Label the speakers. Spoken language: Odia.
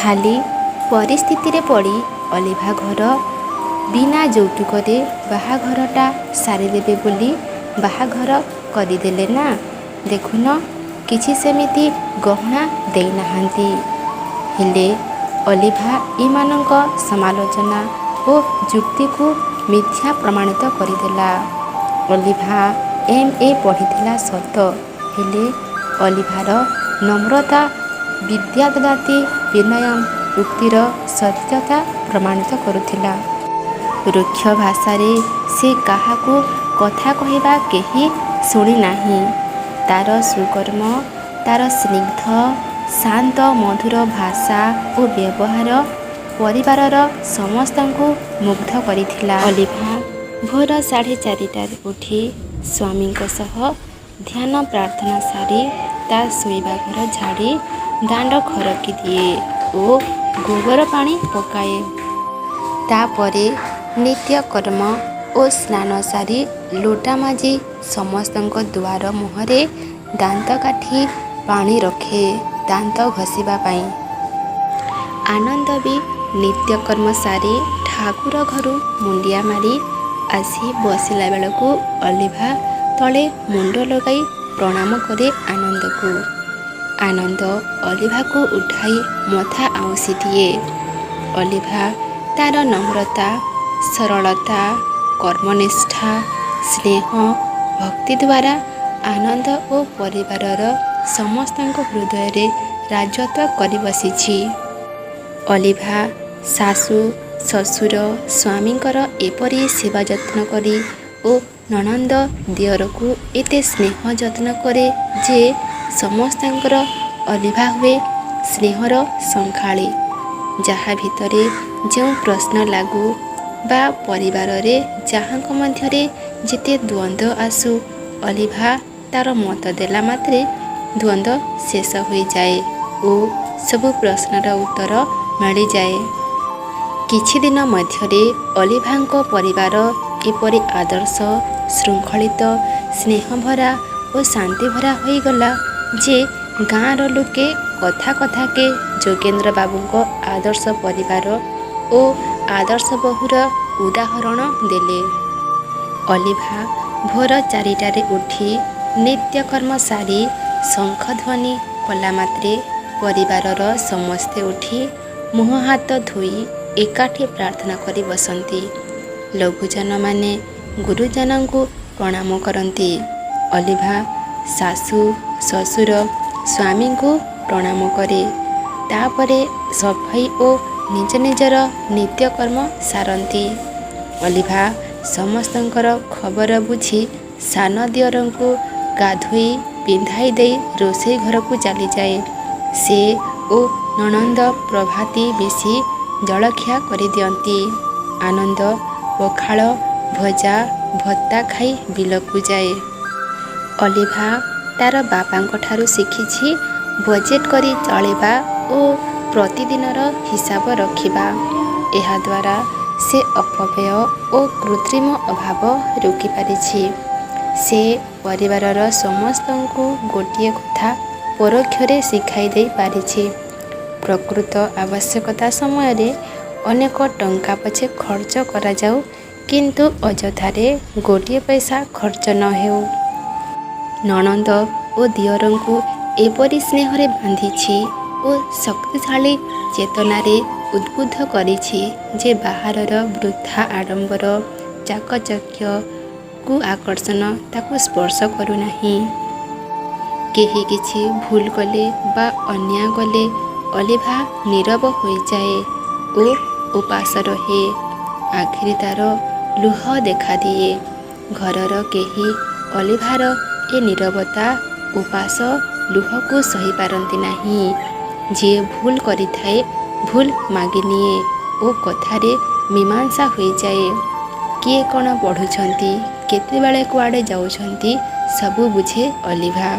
Speaker 1: ଖାଲି ପରିସ୍ଥିତିରେ ପଡ଼ି ଅଲିଭା ଘର ବିନା ଯୌତୁକରେ ବାହାଘରଟା ସାରିଦେବେ ବୋଲି ବାହାଘର କରିଦେଲେ ନା? ଦେଖୁନ, କିଛି ସେମିତି ଗହଣା ଦେଇନାହାନ୍ତି। ହେଲେ ଅଲିଭା ଏମାନଙ୍କ ସମାଲୋଚନା ଓ ଯୁକ୍ତିକୁ ମିଥ୍ୟା ପ୍ରମାଣିତ କରିଦେଲା। ଅଲିଭା ଏମ୍. ଏ. ପଢ଼ିଥିଲା ସତ, ହେଲେ ଅଲିଭାର ନମ୍ରତା 'ବିଦ୍ୟା ଦଦାତି ବିନୟଂ' ଉକ୍ତିର ସତ୍ୟତା ପ୍ରମାଣିତ କରୁଥିଲା। ରୁକ୍ଷ ଭାଷାରେ ସେ କାହାକୁ କଥା କହିବା କେହି ଶୁଣିନାହିଁ। ତା'ର ସୁକର୍ମ, ତା'ର ସ୍ନିଗ୍ଧ, ଶାନ୍ତ ମଧୁର ଭାଷା ଓ ବ୍ୟବହାର ପରିବାରର ସମସ୍ତଙ୍କୁ ମୁଗ୍ଧ କରିଥିଲା। ଅଲିଭା ଭୋର ସାଢ଼େ ଚାରିଟାରେ ଉଠି ସ୍ୱାମୀଙ୍କ ସହ ଧ୍ୟାନ ପ୍ରାର୍ଥନା ସାରି ତା' ଶୋଇବା ଘର ଝାଡ଼ି ଦାଣ୍ଡ ଖରକି ଦିଏ ଓ ଗୋବର ପାଣି ପକାଏ। ତା'ପରେ ନିତ୍ୟକର୍ମ ଓ ସ୍ନାନ ସାରି ଲୋଟା ମାଜି ସମସ୍ତଙ୍କ ଦୁଆର ମୁହଁରେ ଦାନ୍ତକାଠି ପାଣି ରଖେ ଦାନ୍ତ ଘଷିବା ପାଇଁ। ଆନନ୍ଦ ବି ନିତ୍ୟକର୍ମ ସାରି ଠାକୁର ଘରୁ ମୁଣ୍ଡିଆ ମାରି ଆସି ବସିଲା ବେଳକୁ ଅଲିଭା ତଳେ ମୁଣ୍ଡ ଲଗାଇ ପ୍ରଣାମ କରେ ଆନନ୍ଦକୁ। ଆନନ୍ଦ ଅଲିଭାକୁ ଉଠାଇ ମଥା ଆଉଁସି ଦିଏ। ଅଲିଭା ତା'ର ନମ୍ରତା, ସରଳତା, କର୍ମନିଷ୍ଠା, ସ୍ନେହ, ଭକ୍ତି ଦ୍ୱାରା ଆନନ୍ଦ ଓ ପରିବାରର ସମସ୍ତଙ୍କ ହୃଦୟରେ ରାଜତ୍ୱ କରି ବସିଛି। ଅଲିଭା ଶାଶୁ, ଶ୍ୱଶୁର, ସ୍ୱାମୀଙ୍କର ଏପରି ସେବା ଯତ୍ନ କରି ଓ ନଣନ୍ଦ ଦିଅରକୁ ଏତେ ସ୍ନେହ ଯତ୍ନ କରେ ଯେ ସମସ୍ତଙ୍କର ଅଲିଭା ହୁଏ ସ୍ନେହର ସଙ୍ଖାଳି। ଯାହା ଭିତରେ ଯେଉଁ ପ୍ରଶ୍ନ ଲାଗୁ ବା ପରିବାରରେ ଯାହାଙ୍କ ମଧ୍ୟରେ ଯେତେ ଦ୍ୱନ୍ଦ୍ୱ ଆସୁ, ଅଲିଭା ତା'ର ମତ ଦେଲା ମାତ୍ରେ ଦ୍ୱନ୍ଦ୍ୱ ଶେଷ ହୋଇଯାଏ ଓ ସବୁ ପ୍ରଶ୍ନର ଉତ୍ତର ମିଳିଯାଏ। କିଛିଦିନ ମଧ୍ୟରେ ଅଲିଭାଙ୍କ ପରିବାର ଏପରି ଆଦର୍ଶ, ଶୃଙ୍ଖଳିତ, ସ୍ନେହଭରା ଓ ଶାନ୍ତିଭରା ହୋଇଗଲା ଯେ ଗାଁର ଲୋକେ କଥା କଥାକେ ଯୋଗେନ୍ଦ୍ରବାବୁଙ୍କ ଆଦର୍ଶ ପରିବାର ଓ ଆଦର୍ଶ ବୋହୂର ଉଦାହରଣ ଦେଲେ। ଅଲିଭା ଭୋର 4ଟାରେ ଉଠି ନିତ୍ୟକର୍ମ ସାରି ଶଙ୍ଖଧ୍ୱନି କଲାମାତ୍ରେ ପରିବାରର ସମସ୍ତେ ଉଠି ମୁହଁ ହାତ ଧୋଇ ଏକାଠି ପ୍ରାର୍ଥନା କରି ବସନ୍ତି। ଲଘୁଜନମାନେ ଗୁରୁଜନଙ୍କୁ ପ୍ରଣାମ କରନ୍ତି। ଅଲିଭା ଶାଶୁ, ଶ୍ୱଶୁର, ସ୍ୱାମୀଙ୍କୁ ପ୍ରଣାମ କରେ। ତା'ପରେ ସଫାଇ ଓ ନିଜ ନିଜର ନିତ୍ୟକର୍ମ ସାରନ୍ତି। ଅଲିଭା ସମସ୍ତଙ୍କର ଖବର ବୁଝି ସାନ ଦିଅରଙ୍କୁ ଗାଧୋଇ ପିନ୍ଧାଇ ଦେଇ ରୋଷେଇ ଘରକୁ ଚାଲିଯାଏ। ସେ ଓ ନଣନ୍ଦ ପ୍ରଭାତୀ ମିଶି ଜଳଖିଆ କରିଦିଅନ୍ତି। ଆନନ୍ଦ ପଖାଳ, ଭଜା, ଭର୍ତ୍ତା ଖାଇ ବିଲକୁ ଯାଏ। ଅଲିଭା ତା'ର ବାପାଙ୍କଠାରୁ ଶିଖିଛି ବଜେଟ୍ କରି ଚଳିବା ଓ ପ୍ରତିଦିନର ହିସାବ ରଖିବା। ଏହାଦ୍ୱାରା ସେ ଅପବ୍ୟୟ ଓ କୃତ୍ରିମ ଅଭାବ ରୋକିପାରିଛି। ସେ ପରିବାରର ସମସ୍ତଙ୍କୁ ଗୋଟିଏ କଥା ପରୋକ୍ଷରେ ଶିଖାଇ ଦେଇ ପାରିଛି, ପ୍ରକୃତ ଆବଶ୍ୟକତା ସମୟରେ ଅନେକ ଟଙ୍କା ପଛେ ଖର୍ଚ୍ଚ କରାଯାଉ, କିନ୍ତୁ ଅଯଥାରେ ଗୋଟିଏ ପଇସା ଖର୍ଚ୍ଚ ନ ହେଉ। ନଣନ୍ଦ ଓ ଦିଅରଙ୍କୁ ଏପରି ସ୍ନେହରେ ବାନ୍ଧିଛି ଓ ଶକ୍ତିଶାଳୀ ଚେତନାରେ ଉଦ୍ବୁଦ୍ଧ କରିଛି ଯେ ବାହାରର ବୃଥା ଆଡ଼ମ୍ବର, ଚାକଚକ୍ୟ, କୁଆକର୍ଷଣ ତାକୁ ସ୍ପର୍ଶ କରୁନାହିଁ। କେହି କିଛି ଭୁଲ କଲେ ବା ଅନ୍ୟାୟ କଲେ ଅଲିଭା ନୀରବ ହୋଇଯାଏ ଓ ଉପାସ ରହେ। ଆଖିରେ ତା'ର ଲୁହ ଦେଖାଦିଏ। ଘରର କେହି ଅଲିଭାର ଏ ନୀରବତା, ଉପାସ, ଲୁହକୁ ସହିପାରନ୍ତି ନାହିଁ। ଯିଏ ଭୁଲ କରିଥାଏ ଭୁଲ ମାଗିନିଏ ଓ କଥାରେ ମୀମାଂସା ହୋଇଯାଏ। କିଏ କ'ଣ ପଢ଼ୁଛନ୍ତି, କେତେବେଳେ କୁଆଡ଼େ ଯାଉଛନ୍ତି ସବୁ ବୁଝେ ଅଲିଭା।